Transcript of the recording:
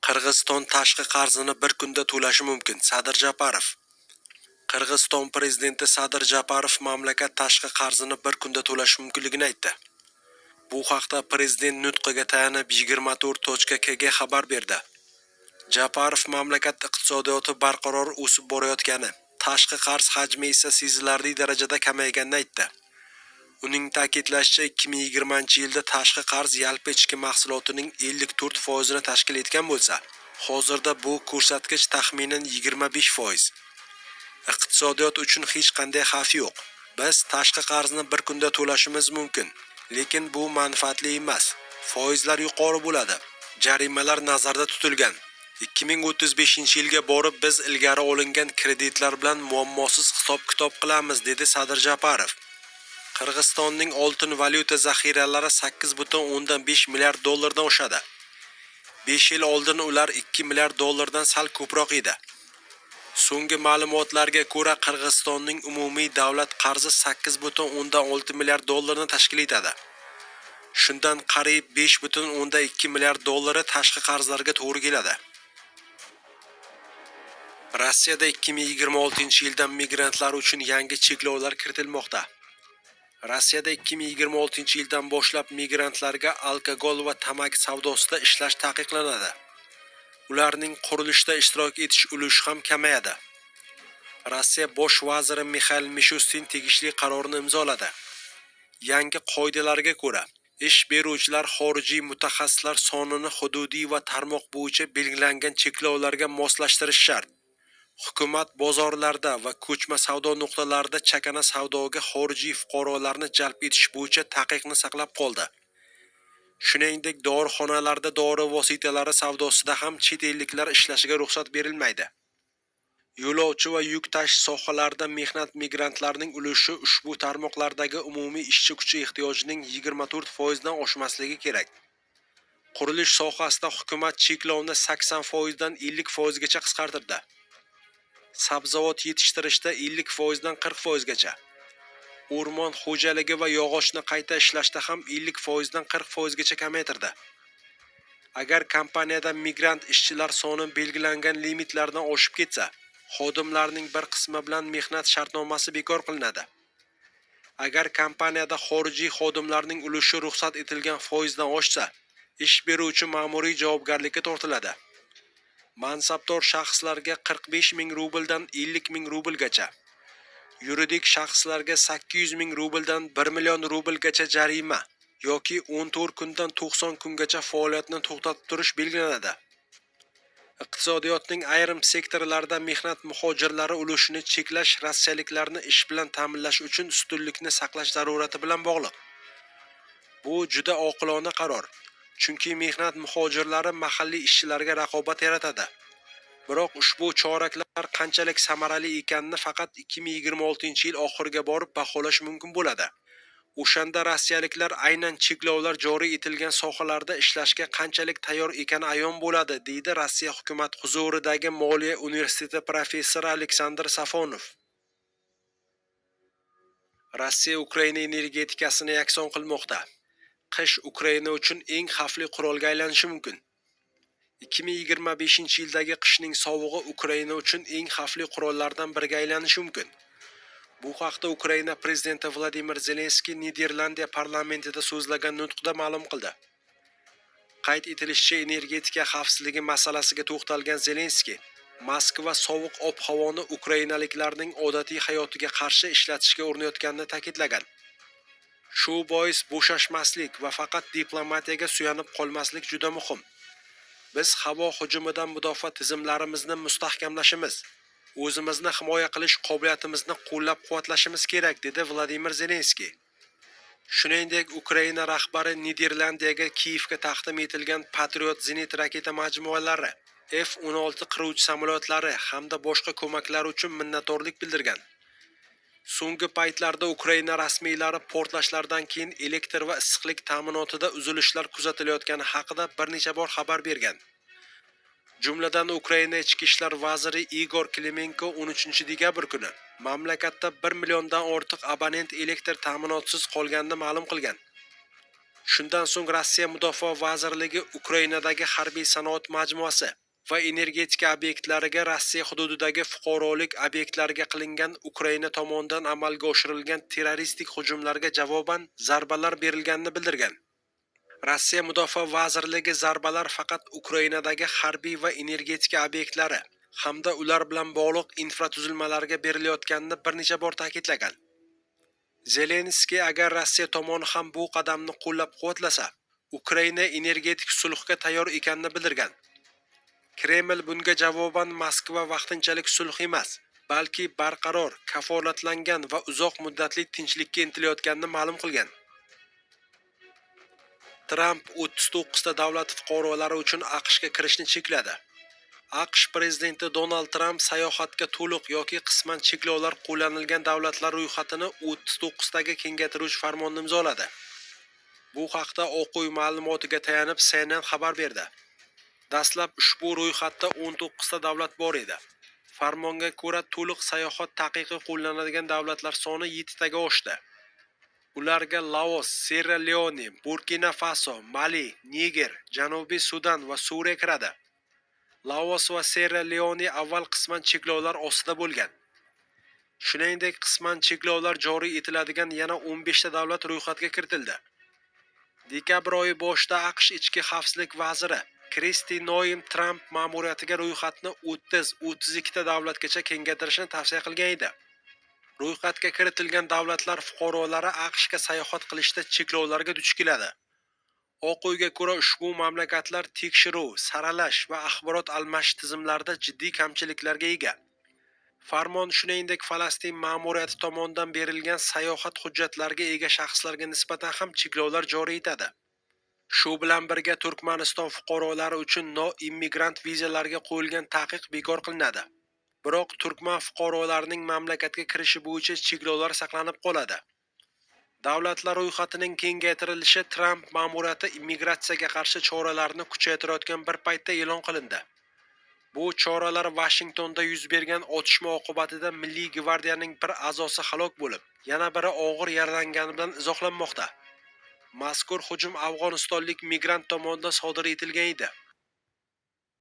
Qirg'iziston tashqi qarzini bir kunda to'lashi mumkin – Sadir Japarov. Qirg'iziston prezidenti Sadir Japarov mamlakat tashqi qarzini bir kunda to'lashi mumkinligini aytdi. Bu haqda prezident nutqiga tayanib 24.kg xabar berdi. Japarov mamlakat iqtisodiyoti barqaror o'sib borayotgani, tashqi qarz hajmi esa sezilarli darajada kamayganini aytdi. Uning ta'kidlashicha, 2020-yilda tashqi qarz yalpi ichki mahsulotining 54% ni tashkil etgan bo'lsa, hozirda bu ko'rsatkich taxminan 25%. Iqtisodiyot uchun hech qanday xavf yo'q. Biz tashqi qarzni bir kunda to'lashimiz mumkin, lekin bu manfaatli emas. Foizlar yuqori bo'ladi. Jarimalar nazarda tutilgan. 2035-yilga borib biz ilgari olingan kreditlar bilan muammosiz hisob-kitob qilamiz, dedi Sadir Japarov. Qirg'izistonning oltin valyuta zaxiralari 8,5 milliard dollardan oshadi. 5 yil oldin ular 2 milliard dollardan sal ko'proq edi. So'nggi ma'lumotlarga ko'ra, Qirg'izistonning umumiy davlat qarzi 8,6 milliard dollarni tashkil etadi. Shundan qariyb 5,2 milliard dollari tashqi qarzlarga to'g'ri keladi. Rossiyada 2026-yildan migrantlar uchun yangi cheklovlar kiritilmoqda. Rossiyada 2026-yildan boshlab migrantlarga alkogol va tamaki savdosida ishlash taqiqlanadi. Ularning qurilishda ishtirok etish ulushi ham kamayadi. Rossiya bosh vaziri Mixail Mishustin tegishli qarorni imzoladi. Yangi qoidalarga ko'ra, ish beruvchilar xorijiy mutaxassislar sonini hududiy va tarmoq bo'yicha belgilangan cheklovlarga moslashtirish shart. Hukumat bozorlarda va ko'chma savdo nuqtalarida chakana savdoga xorijiy fuqarolarni jalb etish bo'yicha taqiqni saqlab qoldi. Shuningdek, dorixonalarda dori vositalari savdosida ham chet elliklar ishlashiga ruxsat berilmaydi. Yo'lovchi va yuk tashish sohalarida mehnat migrantlarining ulushi ushbu tarmoqlardagi umumiy ishchi kuchi ehtiyojining 24% dan oshmasligi kerak. Qurilish sohasida hukumat cheklovni 80% dan 50% gacha qisqartirdi. Sabzavot yetishtirishda 50% dan 40% gacha. O'rmon xo'jaligi va yog'ochni qayta ishlashda ham 50% dan 40% gacha kamaytirdi. Agar kompaniyada migrant ishchilar soni belgilangan limitlardan oshib ketsa, xodimlarning bir qismi bilan mehnat shartnomasi bekor qilinadi. Agar kompaniyada xorijiy xodimlarning ulushi ruxsat etilgan foizdan oshsa, ish beruvchi ma'muriy javobgarlikka tortiladi. Mansabdor shaxslarga 45 ming rubldan 50 ming rublgacha, yuridik shaxslarga 800 ming rubldan 1 million rublgacha jarima yoki 14 kundan 90 kungacha faoliyatni to'xtatib turish belgilanadi. Iqtisodiyotning ayrim sektorlarida mehnat muhojirlari ulushini cheklash rossiyaliklarni ish bilan ta'minlash uchun ustunlikni saqlash zarurati bilan bog'liq. Bu juda oqilona qaror, chunki mehnat muhojirlari mahalliy ishchilarga raqobat yaratadi. Biroq ushbu choraklar qanchalik samarali ekanini faqat 2026-yil oxiriga borib baholash mumkin bo'ladi. O'shanda rossiyaliklar aynan cheklovlar joriy etilgan sohalarda ishlashga qanchalik tayyor ekani ayon bo'ladi, deydi Rossiya hukumat huzuridagi Moliya universiteti professori Aleksandr Safonov. Rossiya Ukraina energetikasini yakson qilmoqda. Qish Ukraina uchun eng xavfli qurolga aylanishi mumkin. 2025-yildagi qishning sovug'i Ukraina uchun eng xavfli qurollardan biriga aylanishi mumkin. Bu haqda Ukraina prezidenti Vladimir Zelenskiy Niderlandiya parlamentida so'zlagan nutqida ma'lum qildi. Qayd etilishicha, energetika xavfsizligi masalasiga to'xtalgan Zelenskiy Moskva sovuq ob-havoni ukrainaliklarning odatiy hayotiga qarshi ishlatishga urinayotganini ta'kidlagan. Shu bois bo'shashmaslik va faqat diplomatiyaga suyanib qolmaslik juda muhim. Biz havo hujumidan mudofaa tizimlarimizni mustahkamlashimiz, o'zimizni himoya qilish qobiliyatimizni qo'llab-quvvatlashimiz kerak, dedi Vladimir Zelenskiy. Shuningdek, Ukraina rahbari Niderlandiyaga Kiyevga taqdim etilgan Patriot zenit raketa majmualari, F-16 qiruvchi samolyotlari hamda boshqa ko'maklar uchun minnatdorlik bildirgan. So'nggi paytlarda Ukraina rasmiylari portlashlardan keyin elektr va issiqlik ta'minotida uzilishlar kuzatilayotgani haqida bir necha bor xabar bergan. Jumladan, Ukraina ichki ishlar vaziri Igor Klimenko 13 dekabr kuni mamlakatda 1 milliondan ortiq abonent elektr ta'minotisiz qolganini ma'lum qilgan. Shundan so'ng Rossiya Mudofaa vazirligi Ukrainadagi harbiy sanoat majmuasi va energetika obyektlariga Rossiya hududidagi fuqarolik obyektlariga qilingan Ukraina tomonidan amalga oshirilgan terroristik hujumlarga javoban zarbalar berilganini bildirgan. Rossiya Mudofaa vazirligi zarbalar faqat Ukrainadagi harbiy va energetika obyektlari hamda ular bilan bog'liq infratuzilmalarga berilayotganini bir necha bor ta'kidlagan. Zelenskiy agar Rossiya tomoni ham bu qadamni qo'llab-quvvatlasa, Ukraina energetik sulhga tayyor ekanini bildirgan. Kreml bunga javoban Moskva vaqtinchalik sulh emas, balki barqaror, kafolatlangan va uzoq muddatli tinchlikka intilayotganini ma'lum qilgan. Tramp 39 ta davlat fuqarolari uchun AQShga kirishni chekladi. AQSh prezidenti Donald Tramp sayohatga to'liq yoki qisman cheklovlar qo'llanilgan davlatlar ro'yxatini 39 taga kengaytiruvchi farmonni imzoladi. Bu haqda Oq uy ma'lumotiga tayanib CNN xabar berdi. Dastlab ushbu ro'yxatda 19 ta davlat bor edi. Farmonga ko'ra to'liq sayohat taqiqi qo'llanadigan davlatlar soni 7 taga oshdi. Ularga Laos, Sierra Leone, Burkina Faso, Mali, Niger, Janubiy Sudan va Suriya kiradi. Laos va Sierra Leone avval qisman cheklovlar ostida bo'lgan. Shuningdek, qisman cheklovlar joriy etiladigan yana 15 ta davlat ro'yxatga kiritildi. Dekabr oyi boshida AQSh ichki xavfsizlik vaziri Kristi Noem Tramp ma'muriyatiga ro'yxatni 30-32 ta davlatgacha kengaytirishni tavsiya qilgan edi. Ro'yxatga kiritilgan davlatlar fuqarolari AQShga sayohat qilishda cheklovlarga duch keladi. Oq uyga ko'ra ushbu mamlakatlar tekshiruv, saralash va axborot almashish tizimlarida jiddiy kamchiliklarga ega. Farmon shuningdek Falastin ma'muriyati tomonidan berilgan sayohat hujjatlariga ega shaxslarga nisbatan ham cheklovlar joriy etadi. Shu bilan birga Turkmaniston fuqarolari uchun noimmigrant vizalarga qo'yilgan taqiq bekor qilinadi. Biroq turkman fuqarolarining mamlakatga kirishi bo'yicha cheklovlar saqlanib qoladi. Davlatlar ro'yxatining kengaytirilishi Tramp ma'muriyati immigratsiyaga qarshi choralarni kuchaytirayotgan bir paytda e'lon qilindi. Bu choralar Vashingtonda yuz bergan otishma oqibatida Milliy gvardiyaning bir a'zosi halok bo'lib, yana biri og'ir yaralangani bilan izohlanmoqda. Mazkur hujum afg'onistonlik migrant tomonidan sodir etilgan edi.